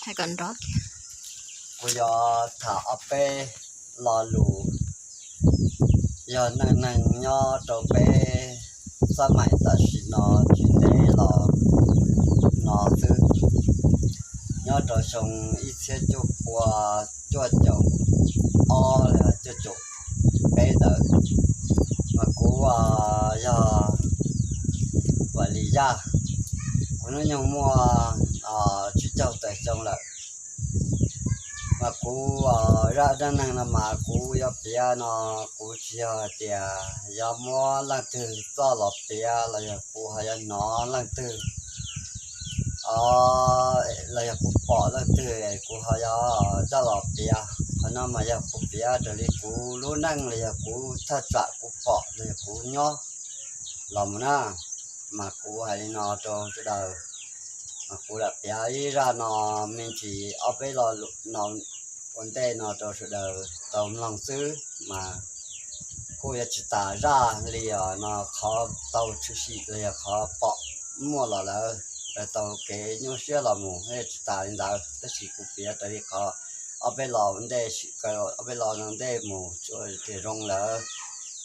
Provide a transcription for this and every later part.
Kuv yuav tham ob peb lo lus yog neej neeg nyob rau peb xab maim tam sim no tsis ntev los no xwb, nyob rau xyoo ib txhiab cuaj pua cuaj caum ob los cuaj caum peb ntawd, mas kuv yog Vam Lis Yaj, kuv hnub nyoog muaj tsib caug tawm xyoo lawm. Mas kuv zaj dab neeg no mas kuv yuav piav no, kuv tsis yog hais tias yuav muab leej twg txoj los piav los yog kuv ho yuav hnov leej twg los yog kuv pom leej twg kuv ho yuav coj los piav. Qhov no mas yog kuv piav raws li kuv lub neej los yog kuv thaj tsam kuv pom los yog kuv nyob los mus na. Mas kuv hais li no rau sawv daws, mas kuv lam piav ib zaj no me ntsis ob peb lo lus no ua ntej no rau sawv daws tau mloog xwb, mas kuj yuav tsis tas zaj li os no, qhov tau tshwm sim los yog qhov pom muaj los lawm, tau kev nyuaj siab los mus, tsis tas li ntawd, tab sis kuv piav raws li qhov ob peb lo ntej, sim kaw ob peb lo no ntej mus tsuas tias zoo lawm.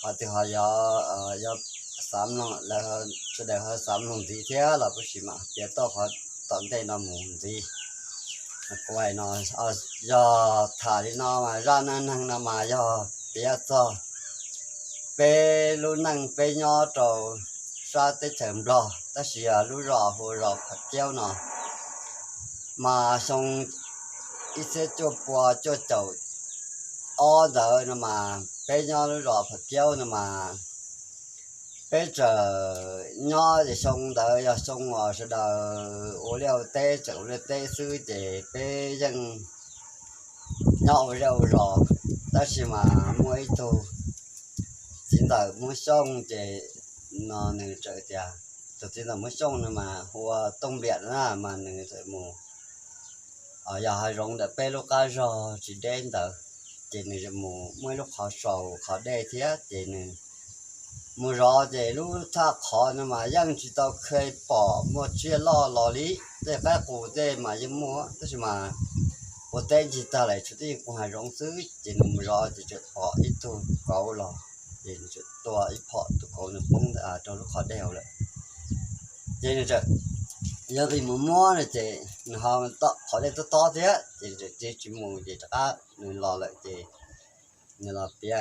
Qhov twg ho yog, yog xav mloog lawm, sawv daws ho xav mloog ntxiv thiab los kuj sim mam piav tau qhov tom ntej no mus ntxiv. Kuv hais no, yog tham li no mas zaj neej neeg no mas yog piav txog peb lub neej peb nyob rau sab teb chaws Nplog, tab sis lub zos hu zos Phav Kiaub no. Mas xyoo ib txhiab cuaj pua cuaj caum ob ntawd no mas peb nyob lub zos Phav Kiaub no mas peb tseem nyob ces xyoo ntawd yog xyoo uas sawv daws ua liaj ua teb, tseem ua liaj teb xwb ces peb yeej nyob ua zej ua zos. Tab sis mas muaj ib tug txiv ntxawm Hmoob Xyooj ces no nws txawm tias, tus txiv ntxawm Hmoob Xyooj no mas hu ua Tooj Npliam na, mas nws txawm mus yos hav zoov ntawm peb lub qab zog tsis deb ntawd, ces nws mus muaj ib lub qhov saus qhov dej thiab ces nws mus zov ces lub thaj qhov no mas yeej tsis tau kheev pom muaj tsiaj loj los li. Tej qaib qus tej mas yeej muaj tab sis mas ua teb ncig tag lawm tshuav tib yeej qus hav zoov xwb, ces nws mus zov ces txawm pom ib tug kauv los, ces nws txawm tua ib phom tus kauv nws poob rau lub qhov dej hauv lawm. Ces nws txawm yog nqis mus muab no ces nws ho qhov dej tob tob thiab ces nws txawm tsis mus ces rov qab nws los lawm ces nws los piav